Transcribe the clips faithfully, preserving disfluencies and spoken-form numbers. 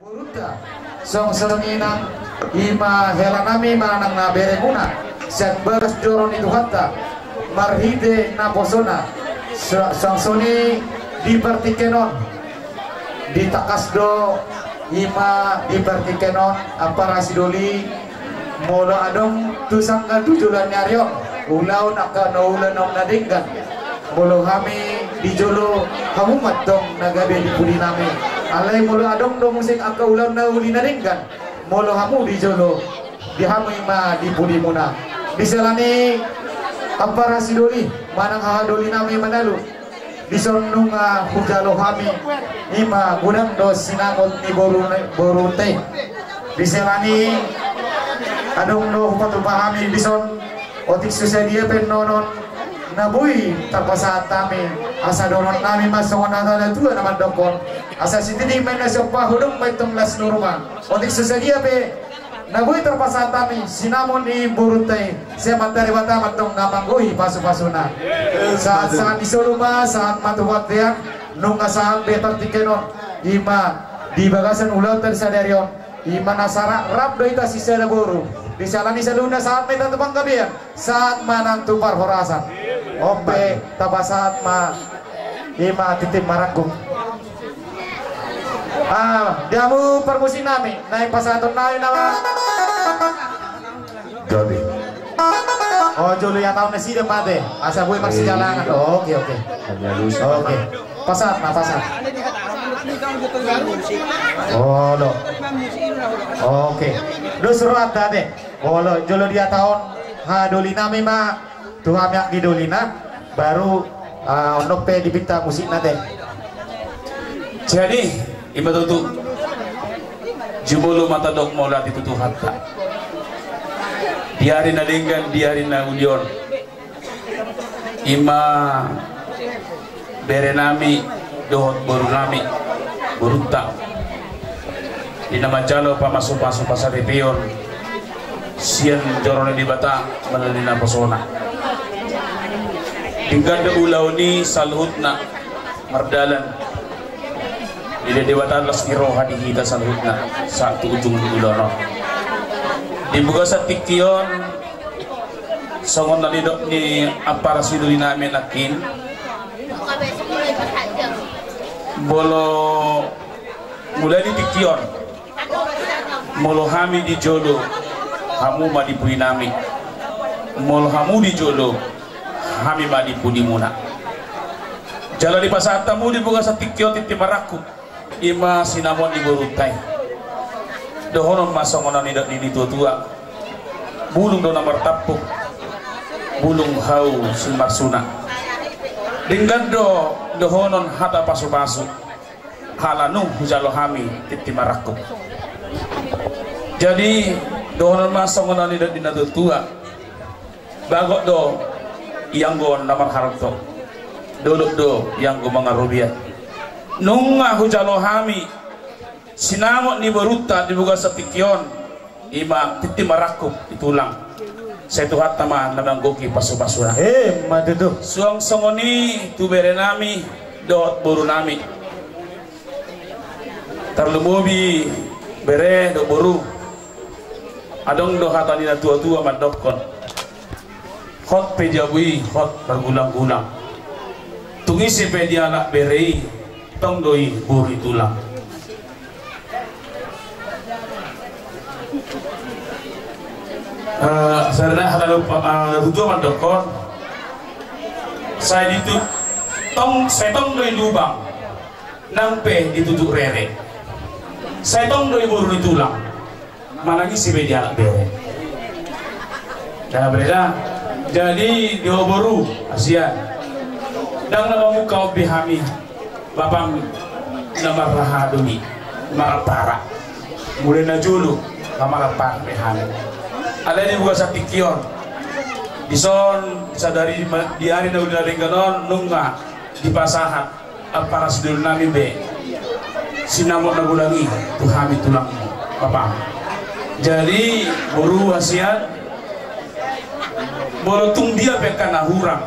Borunta, songon i nang i ma hela nami manang na beremuna, sian bagas joro ni Tuhanta, marhite naposona, so-, songon i di partingkian on, ditangkas do i ma di partingkian on, ampara sidoli, molo adong tu sangga tu joloan ni ari on, ulaon angka na ulaon na denggan. Molo hami di jolo, hamu ma antong na gabe di pudi nami. Alai molo adong do muse angka ulaon na uli na denggan, molo hamu di jolo, di hamu i ma di pudimuna. Di siala ni i ampara sidoli, manang hahadoli nami Manalu. Dison nunga hujalo hami, i ma godang do sinamot ni boru, borunta i. Di siala ni i adong do hupatupa hami dison, otik so sadia pe nonon na boi tarpasahat hami, asa dohonon nami ma songon hata na tua na mandokkon, asa sititi ma na siompa hudong ma antong las ni ruma. Otik so sadia pe na boi tarpasahat hami sinamot ni borunta i, sai ma Debata ma antong na manggohi pasupasuna. Sahat-sahat ni solu ma, sahat ma tu bontean, nunga sahat be partingkian on, i ma di bagasan ulaonta di sadari on, i ma na sara rap do hita sisada boru. Di siala ni saluhutna sahat ma hita tu panggabean, sahat ma nang tu parhorasan. On pe tapasahat ma i ma tintin marangkup. Ah, di hamu parmusik nami, naeng pasahaton nami nama. Gabe. Oh, jolo ihatahon nasida ma ate, asa boi marsijalangan. Oh, oke, oke. Oke. Pasahat ma, pasahat. Olo. Oke. Dos rohanta ate. Olo, jolo dihatahon hahadoli nami ma tu hami anggi dolina, baru, ah, onok pe dipinta musikna ate. Jadi, i ma tutu. Jumolo ma tadok mauliate tu Tuhanta. Di ari na denggan, di ari na uli on. I ma bere nami dohot boru nami, borunta. Di na manjalo pamasu-pasu pasaripeon sian joro ni Debata melalui naposona. Denggan do ulaon i saluhutna mardalan. Di Debata las ni roha di hita saluhutna sahat tu ujung ni ulaon on. Di bagasan tingki on, songon na nidok ni ampara sidoli nami nangkin, molo mulai di tingki on, molo hami di jolo, hamu ma di pudi nami. Molo hamu di jolo, hami ma di pudimuna. Jala dipasahat hamu di bagasan tingki on tintin marangkup, i ma sinamot ni borunta i. Dohonon ma songon na nidok ni natuatua: Bulung do na martampuk, bulung hau simarsuna. Denggan do dohonon hata pasupasu, ala nunga hujalo hami tintin marangkup. Jadi, dohonon ma songon na nidok ni natuatua: Bagot do ianggo na marhalto, dolok do ianggo mangarobian. Nunga hujalo hami sinamot ni borunta di bagasan tingki on, i ma tintin marangkup di tulang. Sai Tuhanta ma na manggohi pasupasuna. Emma tutu. Suang songon i tu bere nami dohot boru nami. Tarlumobi bere dohot boru, adong do hata ni natuatua mandokkon: Hot pe jabu i, hot margulanggulang. Tung ise pe dialap bere i, tong do i boru ni tulang. Eh, sebenarna hata ni, eh, natuatua mandokkon: Sai ditu-, tong, sai tong do i lubang, nang pe ditujuk rere. Sai tong do i boru ni tulang, manang ise pe dialap bere. Nah, bere da. Jadi, di ho boru, hasian. Ndang na mamungka on be hami, bapam na marhahadoli, marampara. Mulai na jolo, na marampara be hami. Alai di bagasan tingki on, dison sadari ma-, di ari na uli na denggan on, nunga dipasahat ampara sidoli nami be sinamot na godang i tu hami tulangmu, bapam. Jadi, boru hasian, molo tung dia pe angka na hurang,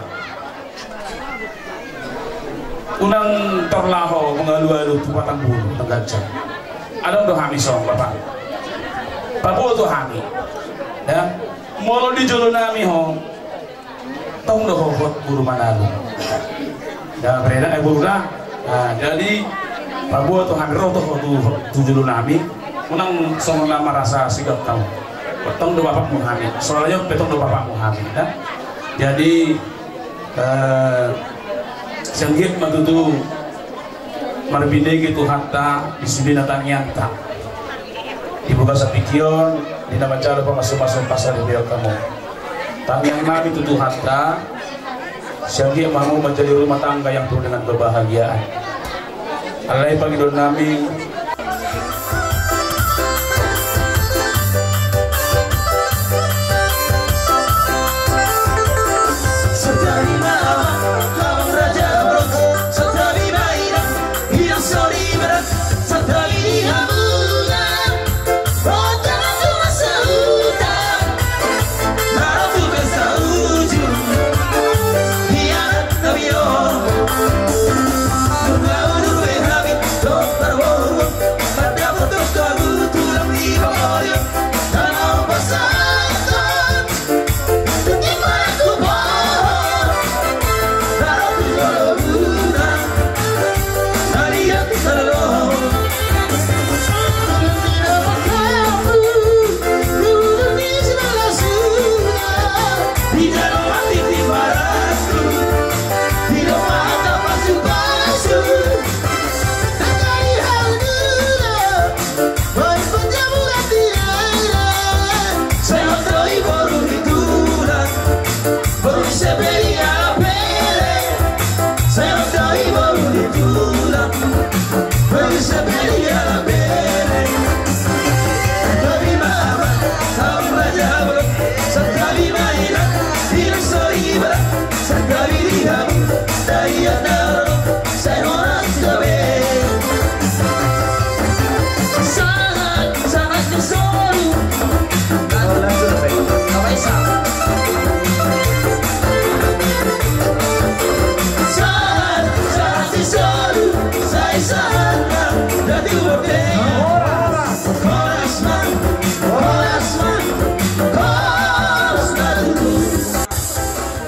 unang torlaho mangalualu tu batang bulu na ganjang. Adong do hami songon, Bapak. Paboa tu hami. Ya. Molo di jolo nami ho, tong do ho hot boru Manalung. Ya, bereda, eh, boru da. Nah, jadi, paboa tu hami ro tu ho tu, tu jolo nami. Unang songon na marasa sigak hamu. Tong do bapakmu hami. Soalnya pe tong do bapakmu hami, ya. Jadi, eh, sian giat ma tutu marbinege Tuhanta di sude na tangiangta. Di bagasan tingki on, di na manjalo pamasumasu pasaripeon hamu. Tangiang nami tu Tuhanta, sian giat ma hamu manjadi rumah tangga yang penuh dengan kebahagiaan. Alai pangidoan nami.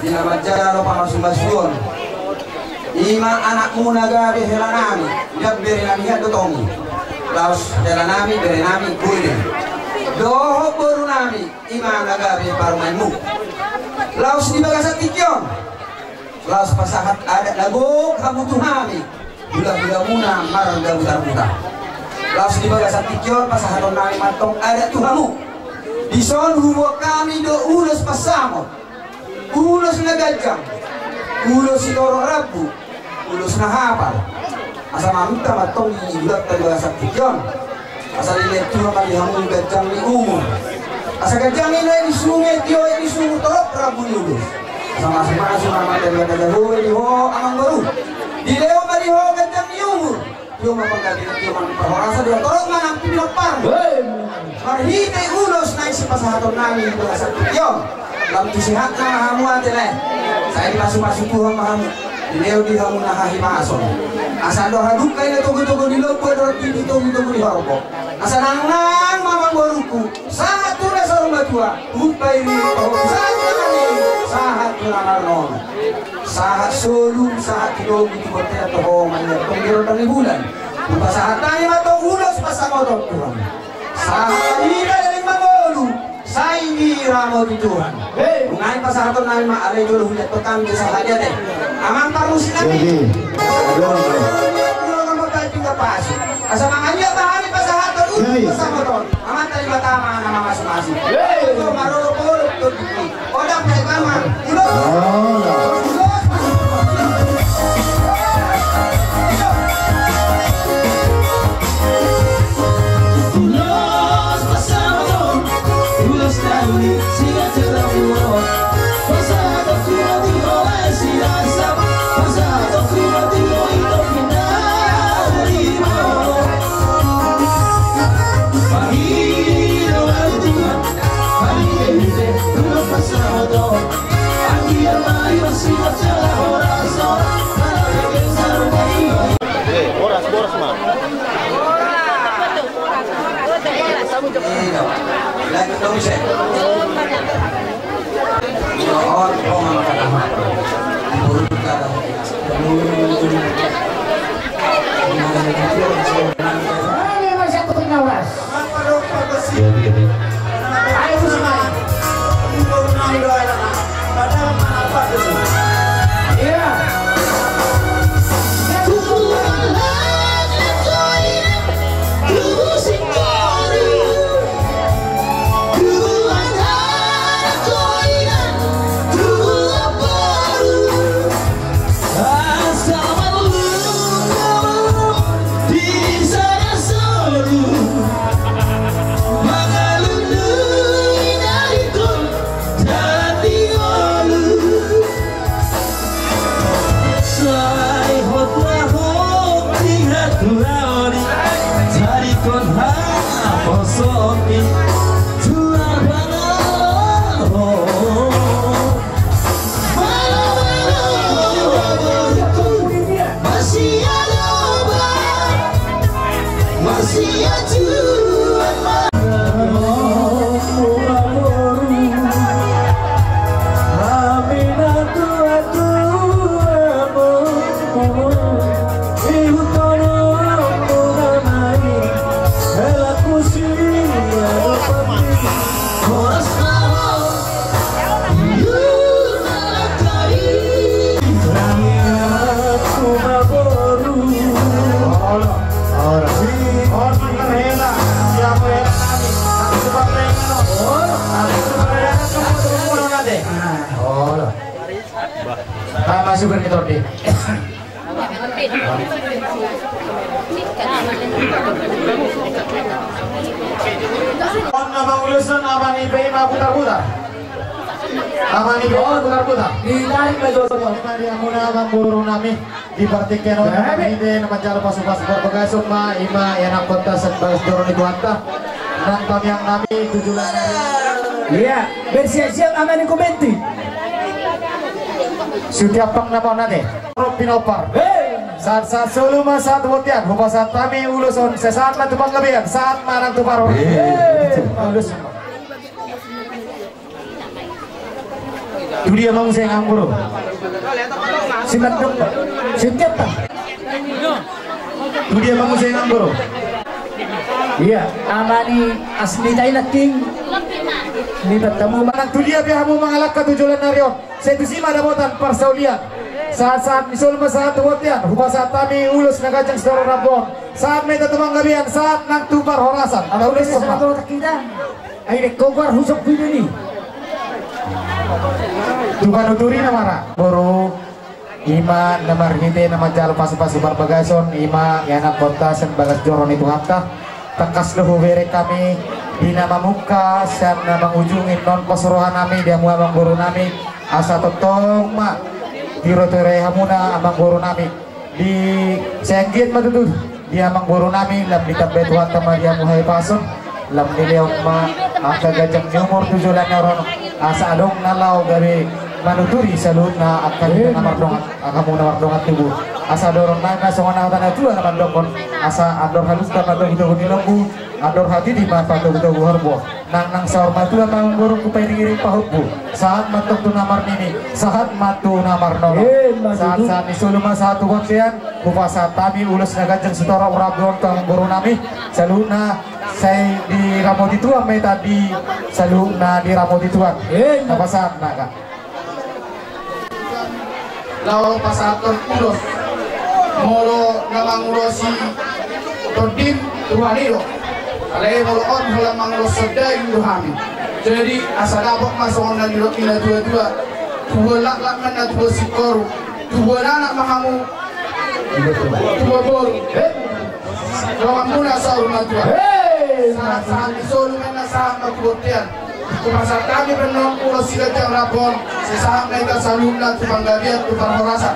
Di na manjalo pamasumasuon. I ma anakmuna gabe helanami, ndang berenami, hian do tong i. Laos helanami, berenami, boi do i. Dohot borunami, i ma na gabe parumaenmu. Laos di bagasan tingki on, laos pasahat adat na gok hamu tu hami, hulahulamuna marga Butarbutar. Laos di bagasan tingki on pasahatonnami ma antong adat tu hamu. Dison huboan hami do ulos pansamot. Ulos na ganjang, ulos sitorop rambu, ulos na hapal. Asa maminta ma antong di hulanta di bagasan tingki on. Asa dilehon Tuhan ma di hamu ganjang ni umur. Asa ganjang ni na di sunge, tio di sunge, torop rambu ni ulos. Asa mamasu-masu ma amanta Debata Jahowa di ho amangboru. Dilehon ma di ho ganjang ni umur. Tio ma panggabean, tio ma parhorasan, torop ma nang pinompar. Hei. Marhite ulos na i sipasahatonnami di bagasan tingki on. Lam tu sehatna ma hamu ate lae. Sai dipasu-pasu Tuhan ma hamu. Dilehon di hamu na hahipason. Asa andor hadungka i na togu-togu ni lombu, andor titi togu-togu ni horbo. Asa nangnang ma amangborungku. Sahat tu na saur matua. Hupa i ri pahoku sahat tu na marnono. Sahat solu, sahat tu lobi, tu bontean, tu ho ma nian, tong di rondang ni bulan. Hupasahat hami ma antong ulos pansamoton Tuhan. Sahat hita dari mangolu, sai diramoti Tuhan. Nunga i pasahatonnami ma, alai jolo huliat tu hami sahat i ate. Amang parmusiknami. Jadi, jolo ma pasu. Asa mangan ia ma hami pasahaton ulos pansamoton. Amanta Debata ma na mamasu-masu. Hei. Jolo ma rorop olop tu diki. Oda pe paman. Ulos. Ulos. Ulos pansamoton. Ulos na uli sian jala ulos. Pasahaton tu hami, ulos si rasa. Pasahaton tu hami, ulos i tong pinarimo. Tama sugar ni tondi. On na manguloson, ama ni P I ma putar-putar. Ama ni P I ma putar-putar. Ditarik ma jolo. Di hamuna amang boru nami, di partingkian on, ide na manjalo pasu-pasu parbagason ma, ima ianakhonta sian bagas joro ni Tuhanta. Nang tamiang nami tu joloan. Ia, bersiap-siap ama ni Komenti. Sutiampang nama on ate. Ro pinompar. Sahat-sahat solu ma sahat tu bontean. Hupasahat hami ulos on, sai sahat ma tu panggabean, sahat ma nang tu parhorasan. Ulos. Tu dia ma muse amang boru? Simandung. Sutiampang. Tu dia ma muse amang boru? Ia, ama ni Asmita i nangkin. Ni bertemu ma. Tu dia pe hamu mangalangka tu joloan ni ari on? Sai tusi ma dapotan parsaulian. Sahat-sahat ni solu ma sahat tu bontean. Hupasahat hami ulos na ganjang sitorop rambu on. Sahat ma hita tu panggabean, sahat nang tu parhorasan. Ala ulos ma. Ai dengke goar husok bini ni. Tu panuturi na mara. Boru, ima na marhite na manjalo pasu-pasu parbagason, ima ianakhonta sian bagas joro ni Tuhanta. Tangkas do hubereng hami di na mamungka sian na mangujungi on pos roha nami di hamu amang boru nami. Asa tongtong ma tiro-tiroi hamuna amang boru nami. Di sai anggiat ma tutu di amang boru nami, lam ditambai Tuhanta ma di hamu hahipason, lam dilehon ma angka ganjang ni umur tu joloan ni ari on, asa adong na laho gabe manuturi saluhutna angka hita na mardongan, angka hamu na mardongan tubu. Asa dohonon nami ma songon hata ni natuatua na mandokkon, asa andor halumpang ma togu-togu ni lombu, andor hatiti ma patogu-togu horbo. Nang, nang saur matua ma amang boru, pairing-iring pahompu. Sahat ma antong tu na marnini, sahat ma tu na marnono. Sahat-sahat ni solu ma sahat tu bontean. Hupasahat hami ulos na ganjang sitorop rambu on tu amang boru nami. Saluhutna sai diramoti Tuhan ma hita, di saluhutna diramoti Tuhan. Hupasahat ma angka. Laho pasahathon ulos. Molo na mangulosi tondim, Tuhan i do. Alai molo on holan mangulosi songon i do hami. Jadi asa dapot ma songon na nidok ni natuatua. Tubuan laklak ma na tubuan singkoru. Tubuan anak ma hamu. Tubuan boru. Donganmuna saur matua. Sahat-sahat ni solu ma na sahat ma tu bontean. Hupasahat hami pe annon ulos siganjang rambu on, sai sahat ma hita saluhutna tu panggabean tu parhorasan.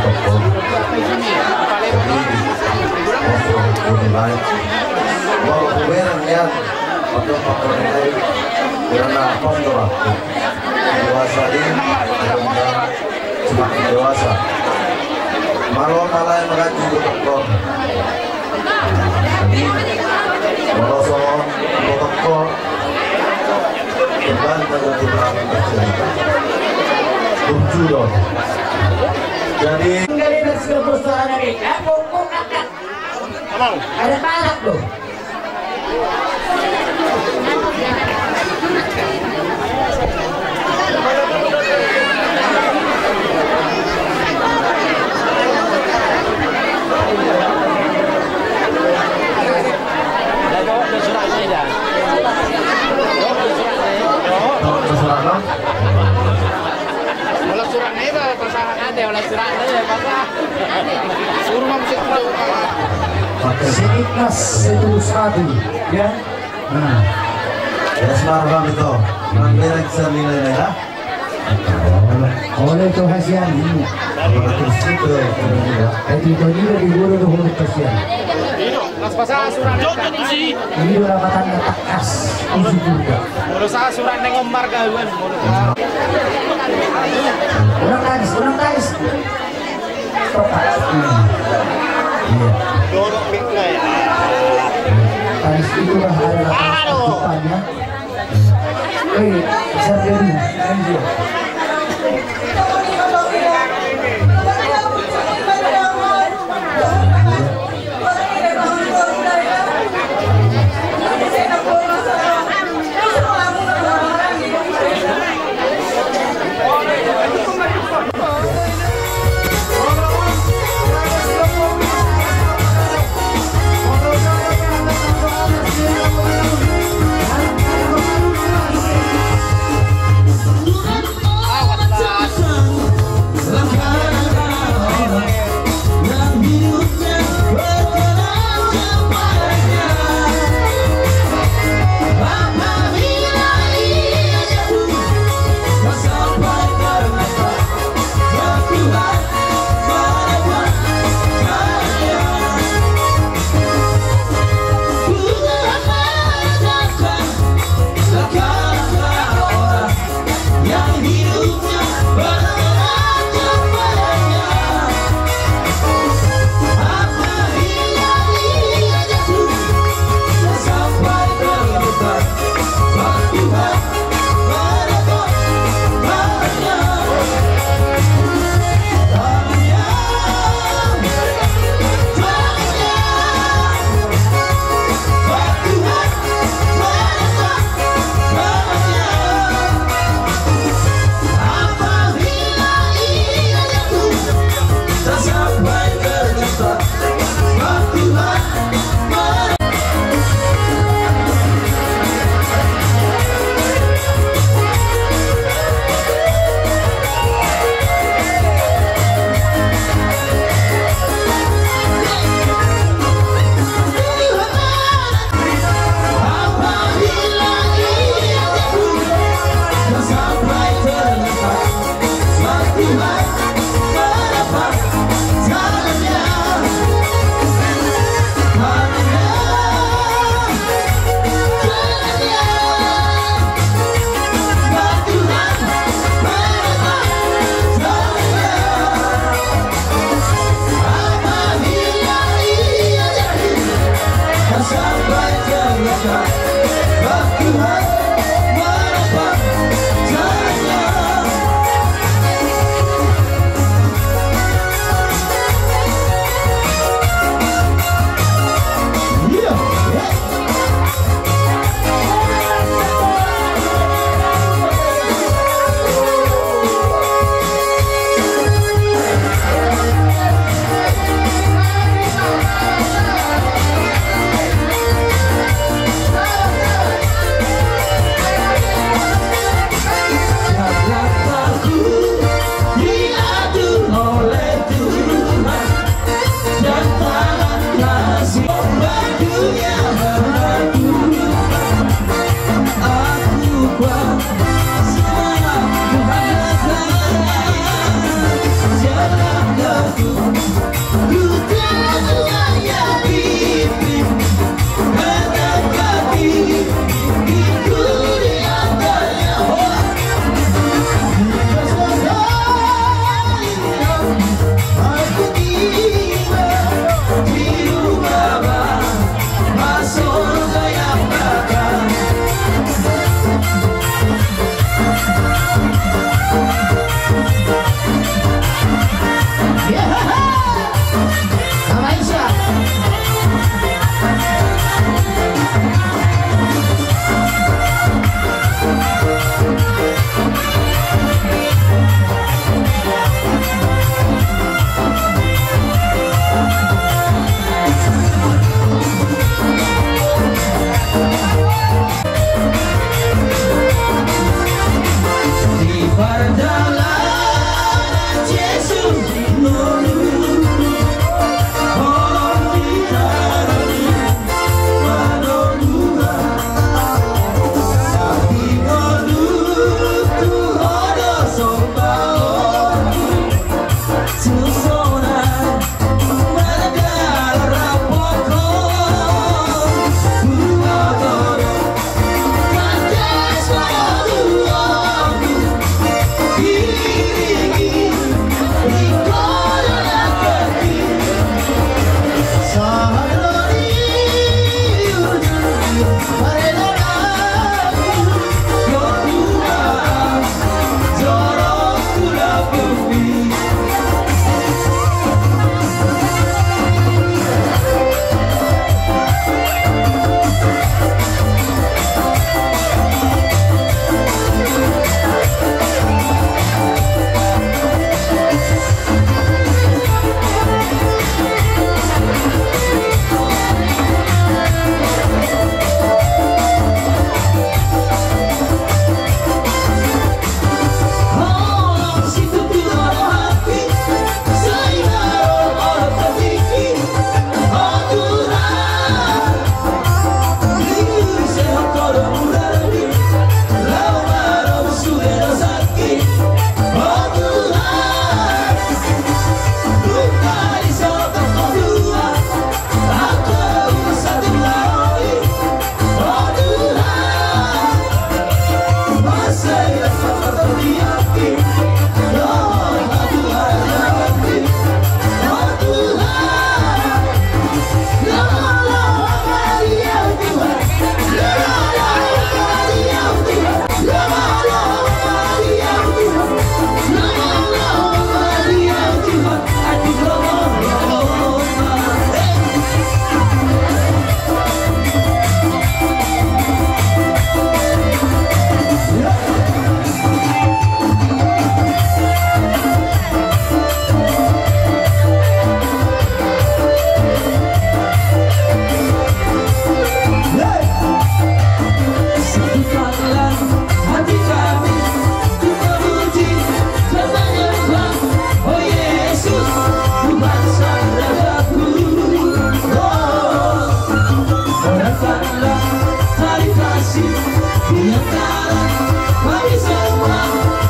Jadi, mau kuberan ya, untuk pakai karena apa tuh? Dewasa ini, semakin dewasa. Malo malai mengaji betul. Jadi, kalau soal protokol, kembali ke kita. Lucu dong. Jadi, ada parak tuh. Molo surat na iba pasahat. Ada, molo surat na iba pasahat. Suruh maksud. Seniknas setulus hati, ya. Nah. Ya, semarang itu. Nang derek seni nilai ya. Oleh itu hasian ini. Apa terus itu, ya. Itu, itu, ini lebih buruk tuh huruf hasian. Las pasaha surat. Ini dapatan na takas. Isi juga. Molo saha surat na marga haluan. Unang tangis, unang tangis. Tepat. Hmm. Iya. Dorong mikna ya. Tangis itulah adalah tangis depannya. Eh, bisa jadi. Kan dia.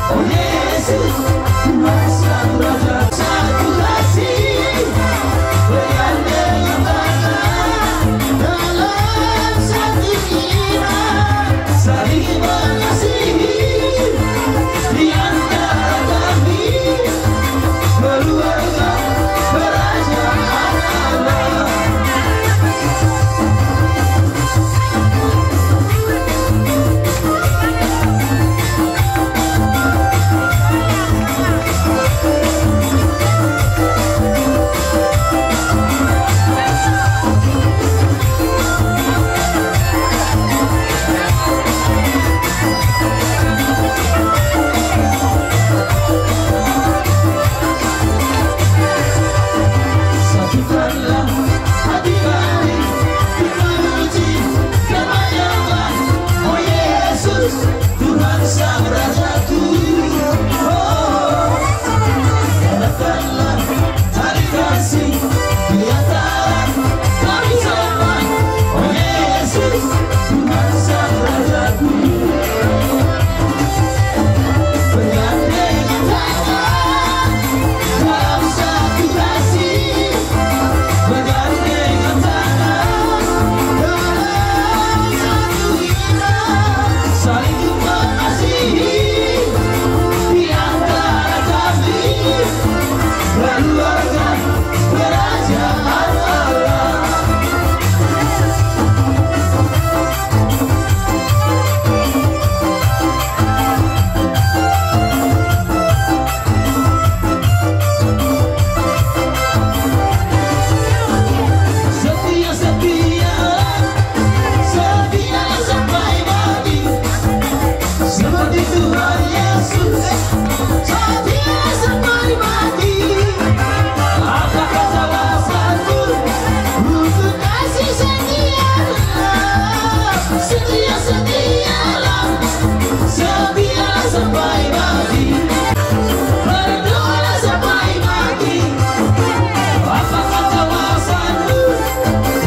Oh Yesus, Tuhan sang Raja, satu hati, bergandeng tangan, dalam satu iman, saling mengasihi di antara kami, keluarga kerajaan Allah. Satukanlah hati kami, memuji dan menyembah, oh Yesus, Tuhan sang Rajaku. Oh, letakkanlah tali kasih di antara kami semua, oh Yesus, Tuhan sang Rajaku. Bergandengan tangan dalam satu kasih, bergandengan tangan dalam satu iman, saling mengasihi di antara kami, keluarga kerajaan Allah. Setia, setia, setia sampai mati. Seperti Tuhan Yesus, setia sampai mati. Apakah jawabanmu untuk kasih setia? Setia, setialah, setia sampai mati. Berdoalah sampai mati. Apakah jawabanmu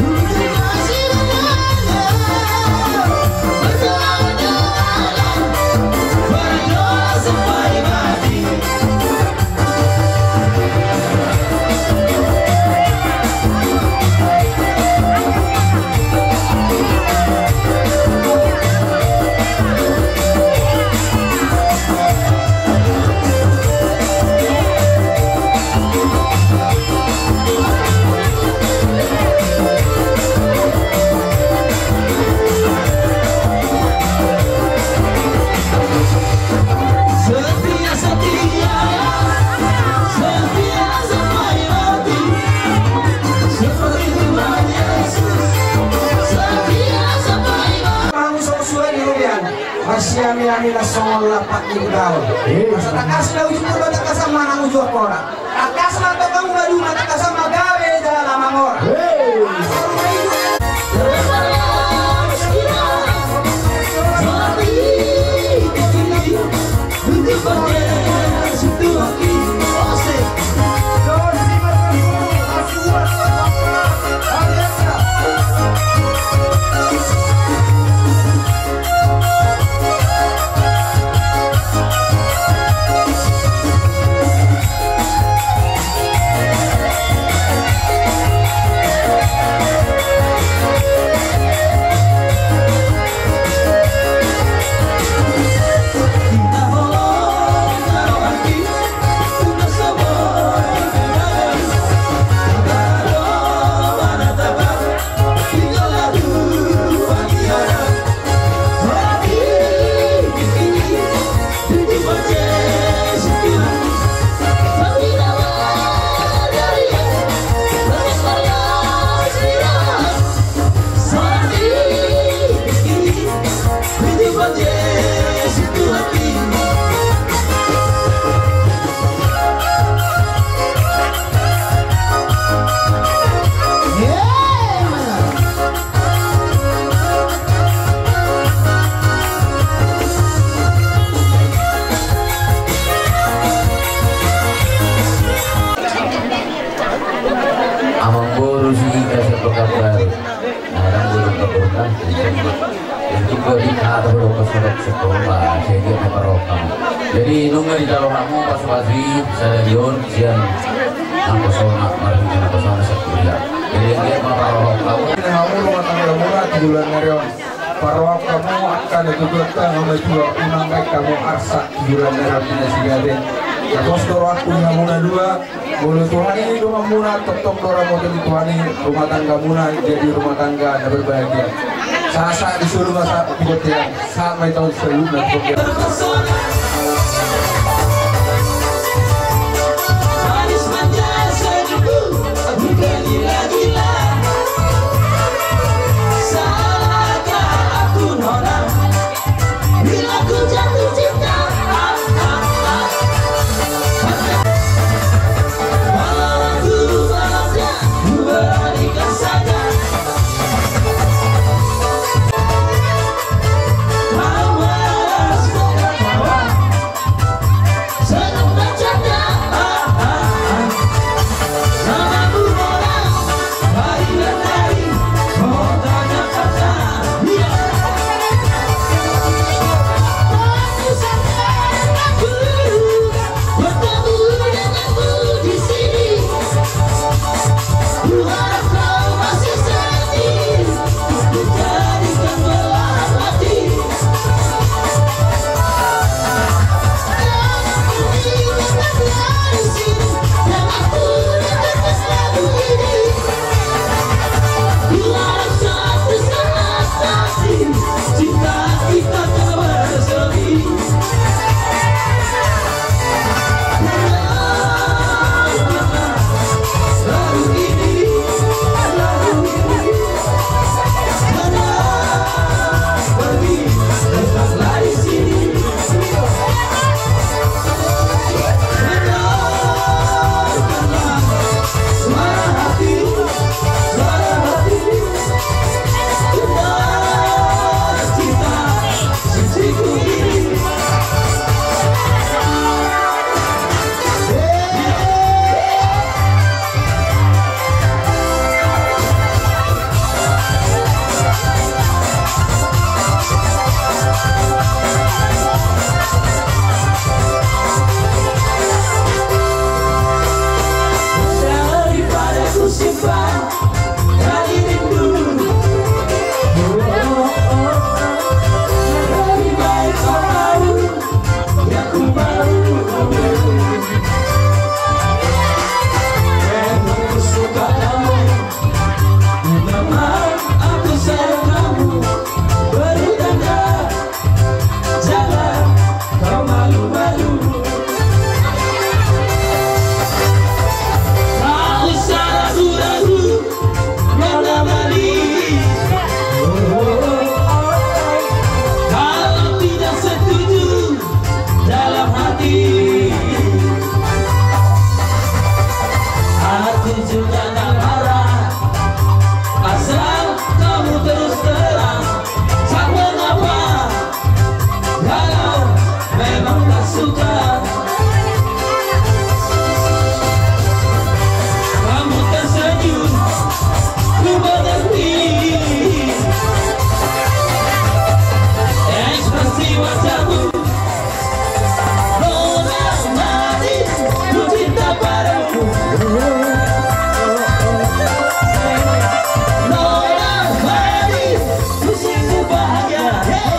untuk kasih setia? Berdoa, berdoalah, berdoa sampai mati. Setia, setia, setia sampai mati. Seperti Tuhan Yesus, setia sampai mati. Marhusung surat di robean. Marsiami-ami na songon lampak ni ulaon. Asa tangkas na uju Purba, tangkasan ma na uju Ampora. Tangkas ma tongka uba duma, tangkasan ma gabe jala mangora. Amangboru si hita sian Pekanbaru. Amangboru Pekanbaru. Itu gua di kata belum kesurat sekolah, saya dia mau perokok. Jadi nunga dijalo hamu pasupasu i sadari on sian angka sona marhite angka sona saturia. Jadi anggiat ma parrohahon hamu. Hamu rumah tangga muna di bulan na ro on. Parrohahon hamu angka na tutu, angka na matua, unang baen hamu arsak di bulan na ro on di na sigale. Na pos do rohangku di hamu na dua. Molo Tuhan i dongan muna, tongtong do ramoti Tuhan i rumah tangga muna jadi rumah tangga na berbahagia. Sahat-sahat di solu ma sahat di bontean, sahat ma di taon saluhutna di bontean. Kalau tidak setuju dalam hati, aku juga tak marah, asal kamu terus terang. Tak mengapa kalau memang tak suka. Kamu tersenyum, ku mengerti. Ekspresi wajahmu, nona mati, ku cinta padamu. Nona mati, ku sungguh bahagia. Hey.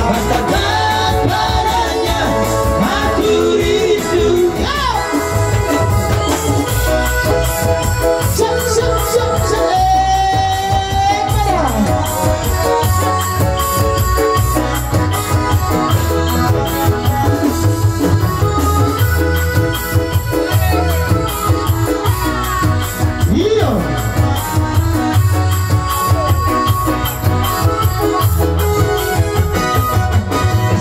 Katakan padanya, aku rindu. Siap, siap, siap, siap. Eh, pada. Iya.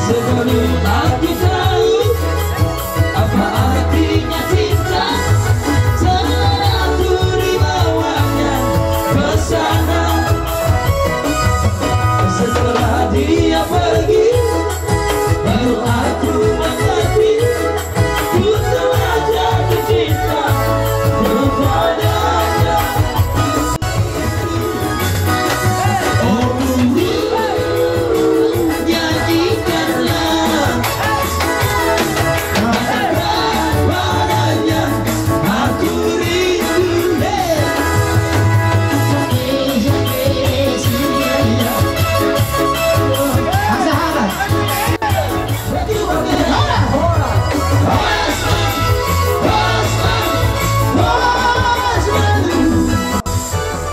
Sebelum aku tahu apa artinya cinta, setelah aku dibawa ke sana, setelah dia pergi, baru aku mengerti.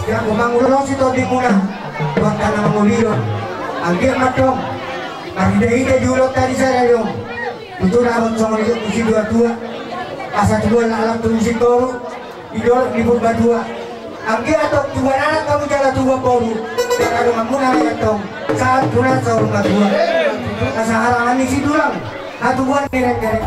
Yang membangun losi tondimuna, buat tanah mangulilo. Anggiat ma tong, marhite-hite jolo tadi sada dong. Tutu rapat songon i tu si dua tua. Asa tubuan laklak tu si toru. Di dolok ni Purbatua. Anggiat tong tubuan anak hamu jala tubuan boru. Jala donganmuna ma i tong. Sahat tu na saur matua. Asa harangan ni si tulang. Hatubuan derek-derek.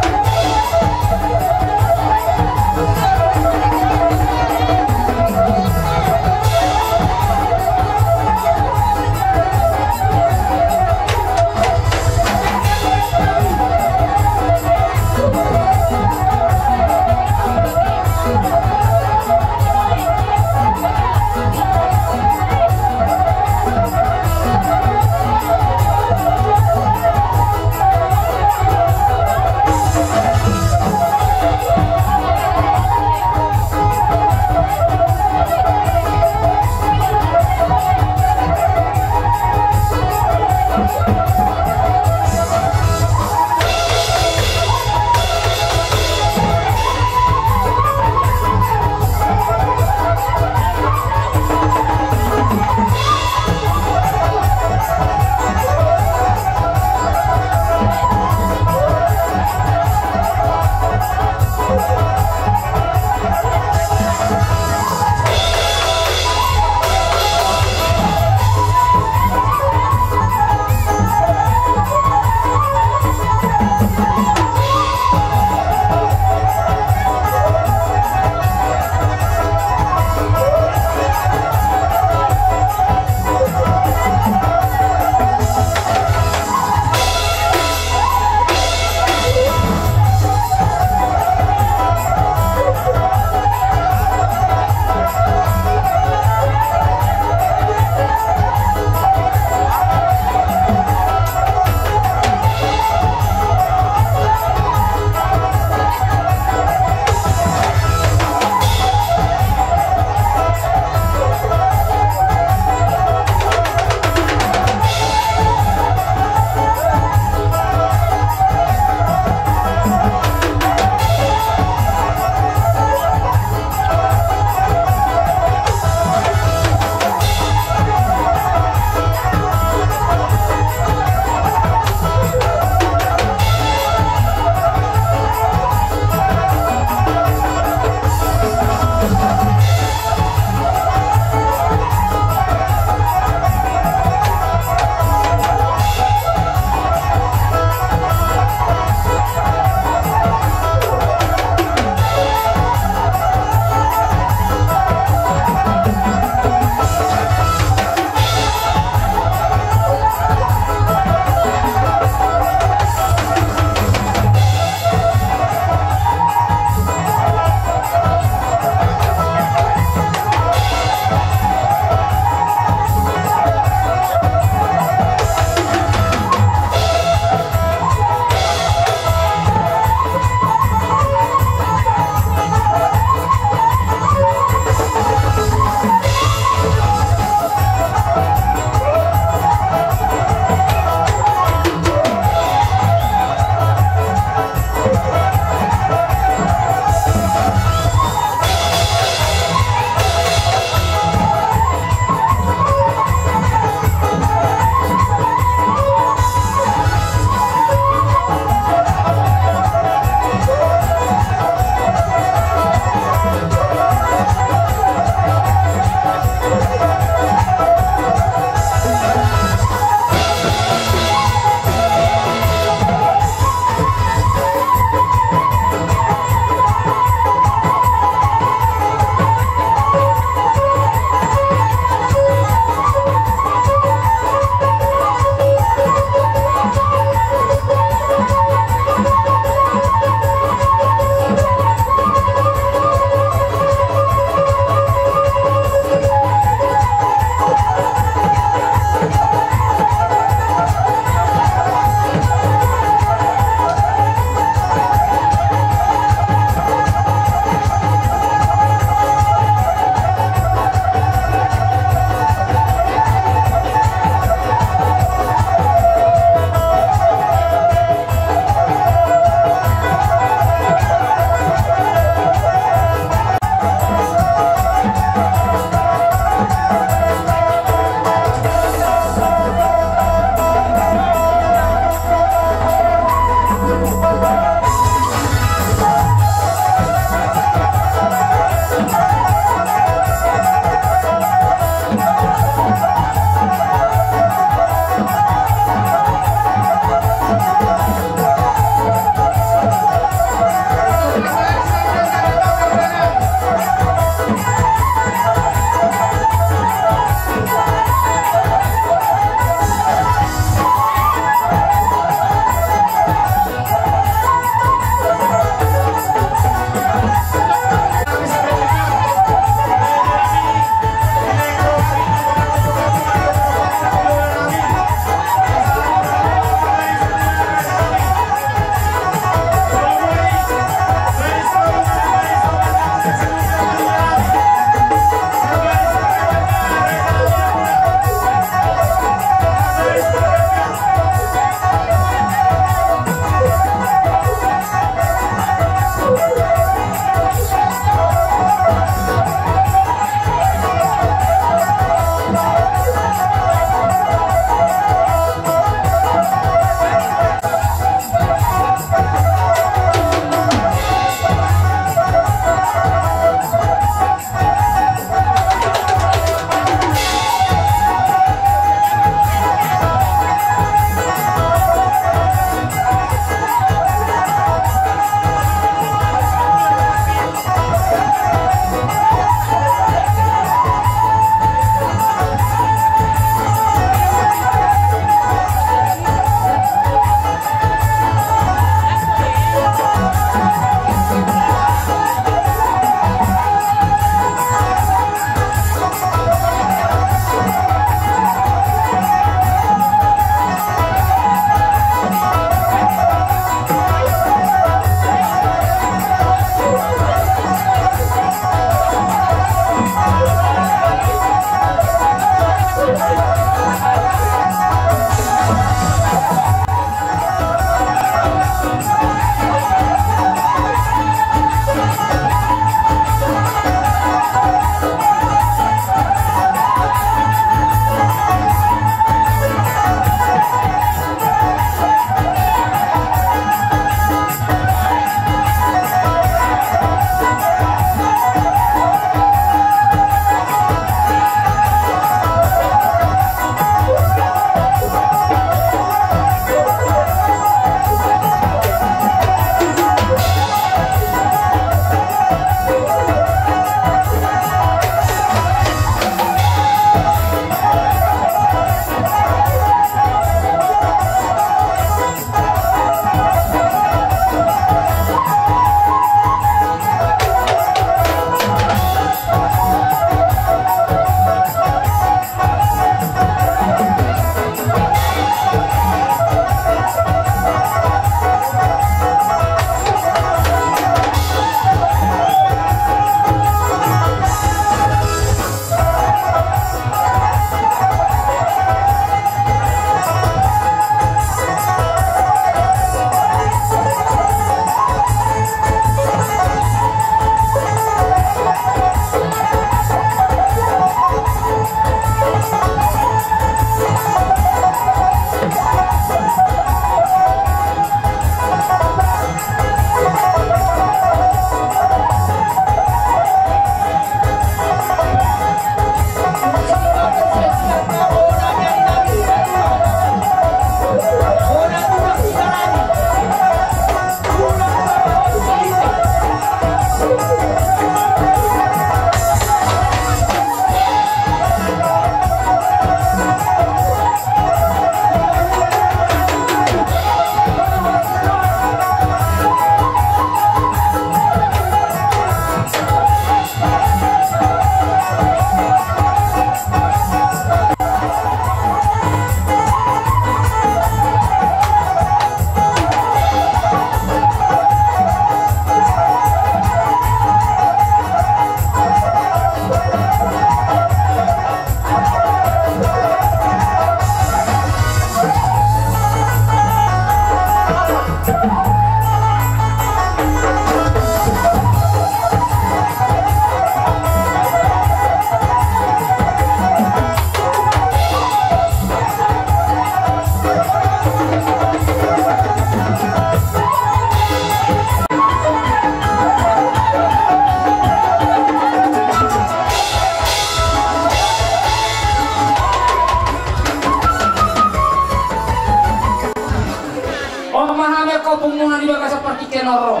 Tingki on ro.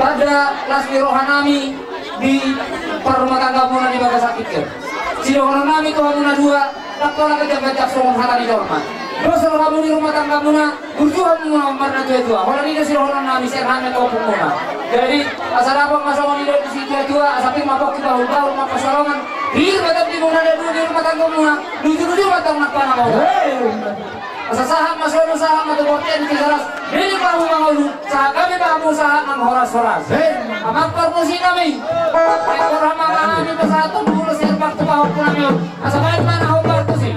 Tanda las ni roha nami di parrumatanggamuna di bagasan tingki on. Sidohonon nami tu hamuna dua, ndang pola ganjang-ganjang songon hata ni jolma. Dos rohamu di rumah tanggamuna, burju hamuna marnatuatua. Holan i do sidohonon nami sian hami tu ompungmuna. Jadi asa dapot ma songon i do di situatua, asa pir ma pongki bahul-bahul marpasolongan. Pir ma tondimuna na dua di rumah tanggamuna, luju-luju ma tong nang pangabauna. Asa sahat ma solu, sahat ma tu bontean Tigaras. Milik ma hamu mangolu, sahat gabe ma hamu sahat nang horas-horas. Amang parmusi nami. Ekor hamang hami pasahat tu mulu sian baktu pahompu nami on. Asa baen ma na hombar tusi.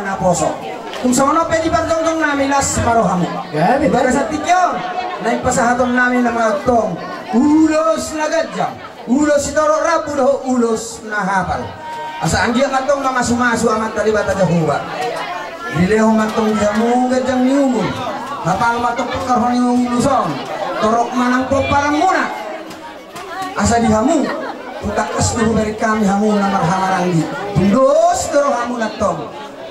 Naposo. Tung songon on pe di parjongjong nami las ma rohamu. Gabe. Di bagasan tingki on naeng pasahaton nami nama antong ulos na ganjang, ulos sitorop rambu dohot ulos na hapal. Asa anggiat ma antong mamasumasu Amanta Debata Jahowa. Dilehon ma antong di hamu ganjang ni umur, hapal ma antong pangkorhon ni ulos on, torop ma nang pomparanmuna. Asa di hamu, tung tangkas do hubereng hami hamu na marhahamaranggi. Tung dos do rohamuna antong.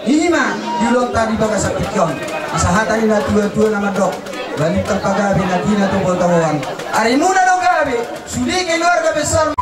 I ma di ulaonta di bagasan tingki on. Asa hata ni natuatua na mandok: Balintang pagabe na tinatobotobongan, arimuna do gabe sude keluarga besar.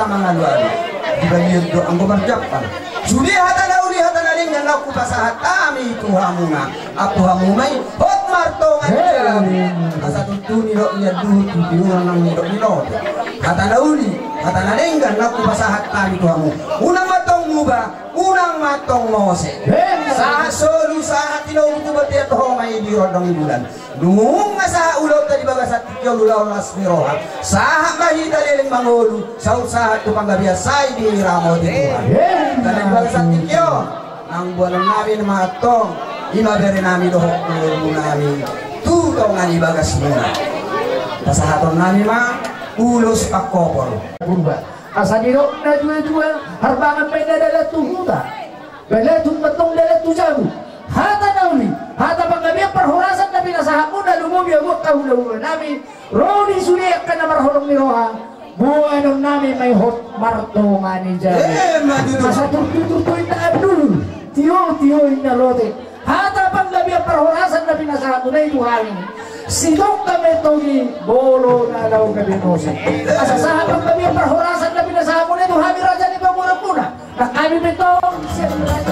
mangalualu. Di balian do anggo marjambar. Sude hata na uli hata na denggan na hupasahat hami tu hamuna. Apu hamu ma i hot martonga ni jabu. Asa tutu nidok ni anduhur tu tiur nang nidok ni lote. Hata na uli hata na denggan na hupasahat hami tu hamu. Unang ma tong muba, unang ma tong mose. Sahat solu sahat tinogu tu bontean, ho ma i di rondang ni bulan. Nunga sahat ulaonta di bagasan tingki on ulaon las ni roha. Sahat ma hita leleng mangolu, saut sahat tu panggabean sai diramoti Tuhan. Hei. Karena di bagasan tingki on, nang boanon nami ma antong, i ma bere nami dohot ngolu nami tu tonga ni bagasmuna. Pasahaton nami ma ulos pangkopol. Purba. Asa didok na tua-tua, harbangan ma inna dalan tu huta. Balatung ma antong dalan tu jabu. Hata na uli, hata panggabean parhorasan na pinasahatmuna, lumobi abu angka hulahula nami, ro di sude angka na marholong ni roha, boanon nami ma i hot martonga ni jabu. Eh, ma tutu. Asa turtu-turtu inna anduhur, tio-tio inna lote. Hata panggabean parhorasan na pinasahatmuna i tu hami, sitongka ma i antong i molo na laho gabe mose. Asa sahat panggabean parhorasan na pinasahatmuna i tu hami raja ni pamoruonmuna. Nang hami pe antong sian raja.